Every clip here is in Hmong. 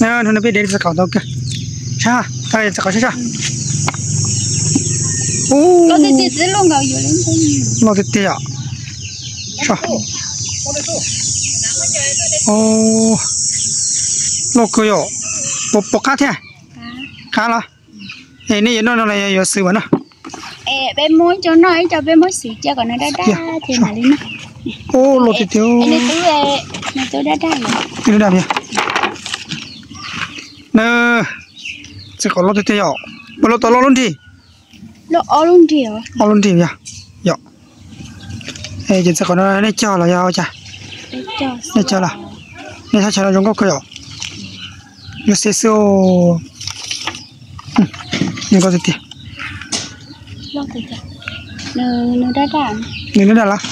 Hnub no peb de txiv qaub tau kawg. Saib, txiv qaub saib saib. Loj tiag tiag yom. Loj kawg yom. Puas qab thiab? Qab los? Es nej yuav noj no los yuav xwb as no? Peb muab ib co noj, ib co peb muab xwb cia kom nws daj daj ces mam li noj. Loj tiag tiag. Txiv qaub loj tiag tiag yom. Puas loj tau loj lub nrig? Ob lub nrig yom. Yog. Ces txiv qaub no nej cog los yog ua cas? Nej cog los? Nej thaj chaw no zoo nkauj kawg yom. Yuav xib xwb. Zoo nkauj tiag tiag. Nws daj daj los?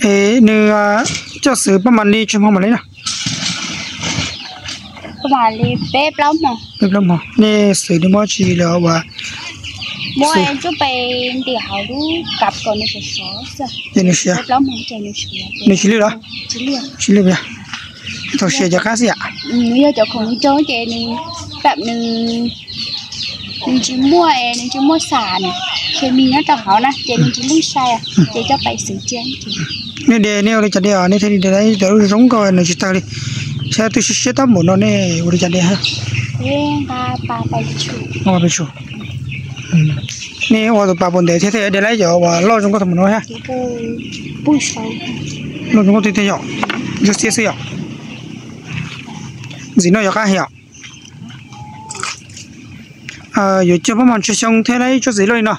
Es nws coj xwb pab mam li tsis hmo mam li no? Peb plaub hmo. Nej xwb nws muab tsis los ua? Muab tsuj pe ntim hauv lub kav kom nws sov sov xwb. Ces nws siav. Nws tsis lwj los? Tsis lwj. Thaum siav cov qab xwb yom. Nws yog cov khoom nws cog ces nws, tam nws, nws tsis muaj, nws tsis muaj xam khes mis nyob rau hauv na ces nws tsis lwj sai, ces coj pais xwb cia. Nej de nej ua li cas de os, nej thiaj li de tau lub zoo nkauj nws tsis tawg li? Saib twb siab siab tab npaum no nej ua li cas de? Nej ua tus pas puas ntev thiab thiaj de tau cov uas loj zoo nkauj tau npaum no thiab? Loj zoo nkauj tiag tiag yom. Ntsuab xiab xwb yom. Ntxim no yuav qab heev yom. Yuav cog pab mos tsawg xyoo thiaj tau ib tsob ntxiv loj li no?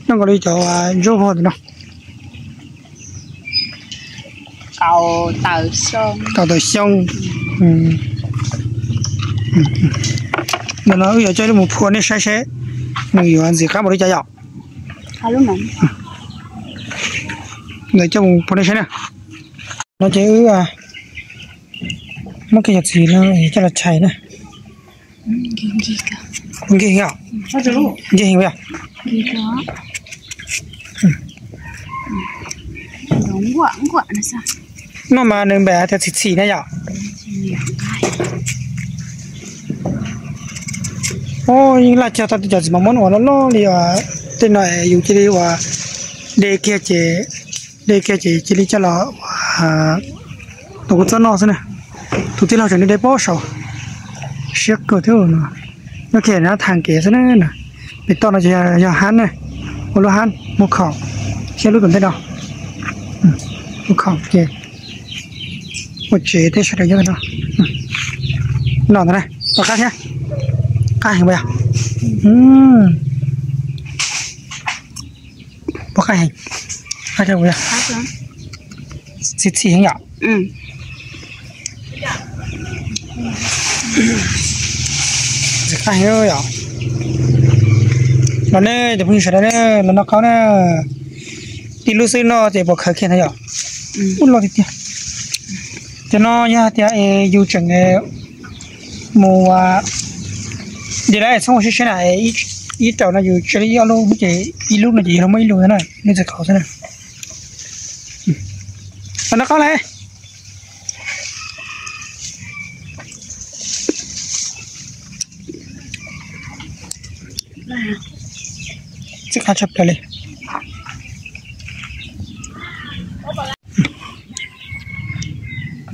Zoo nkaus li cov ntsuab vog ntawm no. Kaum tawm xyoo. Ntawm no wb yuav coj lub mus phua nej saib seb nws yuav ntxim qab npaum li cas yom. Ntawd coj mus phua nej saib na. No ces wb muab kiag cov txiv no coj los tshais na. Nkig heev yom. Nkig heev yom. No mas nws npam hais tias txhim txhim na yom. Yeej laj cog tau cov txiv mos muab uas loj loj li os. Tej no yus cia li uas de kiag ces, de kiag ces cia li coj los ua tus kua txob noj xwb na. Tus tij laug tseem de pob saum, siab kawg thiab no. Nyob kiag no thav kev xwb na. Pem toj no ces yog hab na, ua lub hab muag khaum, thiab lub tom ntej no muag khaum ces ua tsev tej sawv daws nyob no. No ntag na, pom qab thiab. Qab heev puas yog? Pom qab heev. Txhim txhim heev yom. Txhim qab heev yom. Los ne cov phooj ywg sawv daws ne, los noj qaub na. Tib lub xwb no ces puas khaws kiag ntag yom. Ub, loj tiag tiag. Cov no yog hais tias es yus tseem mus de lawm txhob ua siab siab na, ib raum no yus tsa li ib ob lub ces ib lub no ces yog muaj ib lub na, lub txiv qaub xwb na. Los noj qaub lauj. Txij qab tshaj plaws li.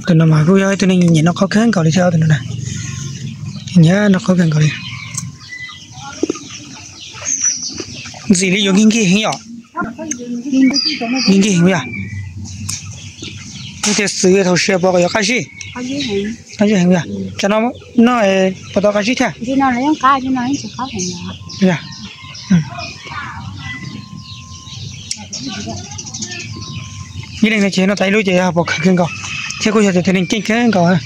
Tus no mas kuj yog ib tug neeg nyiam noj qaub kawg nkaus li thiab tus no na. Nyiam noj qaub kawg nkaus li. Ntxim li yuav nkig nkig heev yom. Nkig nkig heev yom. Yog tias xwv thaum siav puas yuav qab zib? Qab zib heev yom. Cov no noj puas tau qab zib thiab? Ib leeg no ces noj tas ib lub ces yog puas khaws kawg nkaus, thiab kuj yog tias tus neeg keej kawg nkaus.